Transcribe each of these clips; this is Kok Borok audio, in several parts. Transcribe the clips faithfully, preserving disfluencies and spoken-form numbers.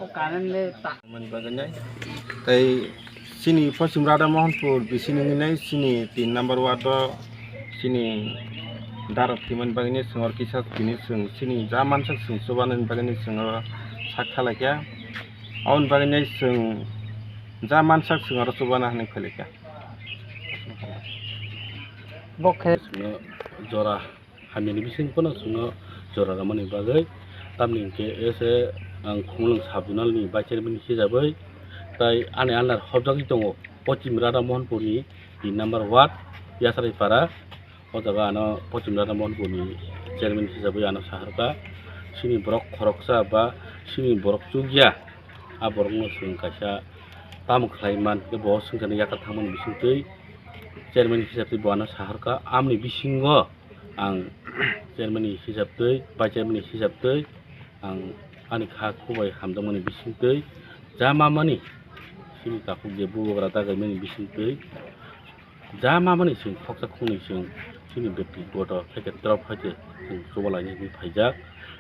O current le ta. Mani bagwi nai. Tai chini Pochim Radha Mohanpur bisini nai chini tin number ward o chini darok thwimani bagwi nai chwng oro kisa tini chwng chini ja mansak chwng chubanani bagwi nai chwng oro sak kha lai kha. Aboni bagwi nai chwng ja mansak chwng oro chubana hinwi phai lai kha. Bo khe. Chwngno jora hamyani bising phano chwngno jora rwmani bagwi, tamni hinkhe ese ang Khumulwng sub zonal ni vice chairman hisabwi tai ani under hobjagwi tongo Pochim Radha Mohanpur ni tin number ward Yasaraipara. O jaga ano Pochim Radha Mohanpur ni chairman hisabwi ano saharkha, chini borok khoroksa ba chini borok chukya, a borokno chwng kaisa tamo khlai man, bo swngcharni yakar thangmani bisingtwi chairman hisabwi bo ano saharkha. Amni bisingo ang chairman ni hisab twi, vice chairman ni hisab twi ang ani kha khuk bai hamjakmani bising twi, ja mamani chini takhuk je bubagra dagaimani bising twi, ja mamani chwng khoksa khungnwi chwng chini bekti goto phaikhe torop phaikhe chwng chubalaini hinwi phaijak.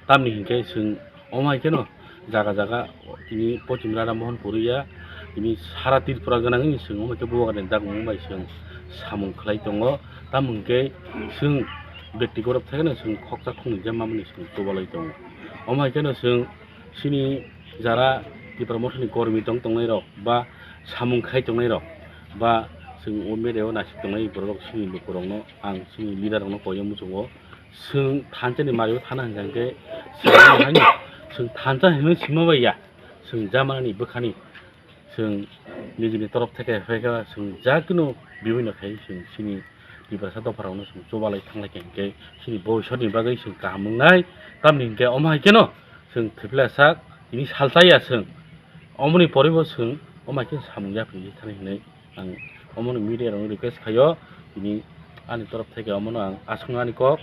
Tamni hinkhe chwng omo hai kheno jaga jaga tini Pochim Radha Mohanpur ya, tini sara Tripura gwnangwi chwng omo khe bubagrani dagmung bai chwng samung khlai tongo. Tamo hinkhe chwng bektigoto thaikheno chwng khoksa khungnwi je mamani chwng chubalai tongo. Omo hai kheno chwng chini jara Tipra Mothani kormi tong tongnairok ba samung khai tongnairok ba chwng o media o naisik tongnai borok chini lukurokno ang chini leader rokno koi muchungo. Chwng thansa ni mario thana hwnkha hwnkhe chwng thansa hinwi sima bai ya, chwng jamanani bwkhani chwng nijini torop theke phaikha, chwng ja kunu bibinno khai chwng chini Tiprasa dopharokno chwng chubalai thanglai kha hinkhe chini bobisotni bagwi chwng kaham wngnai. Tamni hinkhe omo hai kheno chwng thwiplai sak tini salsa ya chwng, omoni poribo chwng omo hai khe samung yapri thani hinwi ang omono media rokno request khaio. Tini ani torop theke omono ang aswkno ani kok.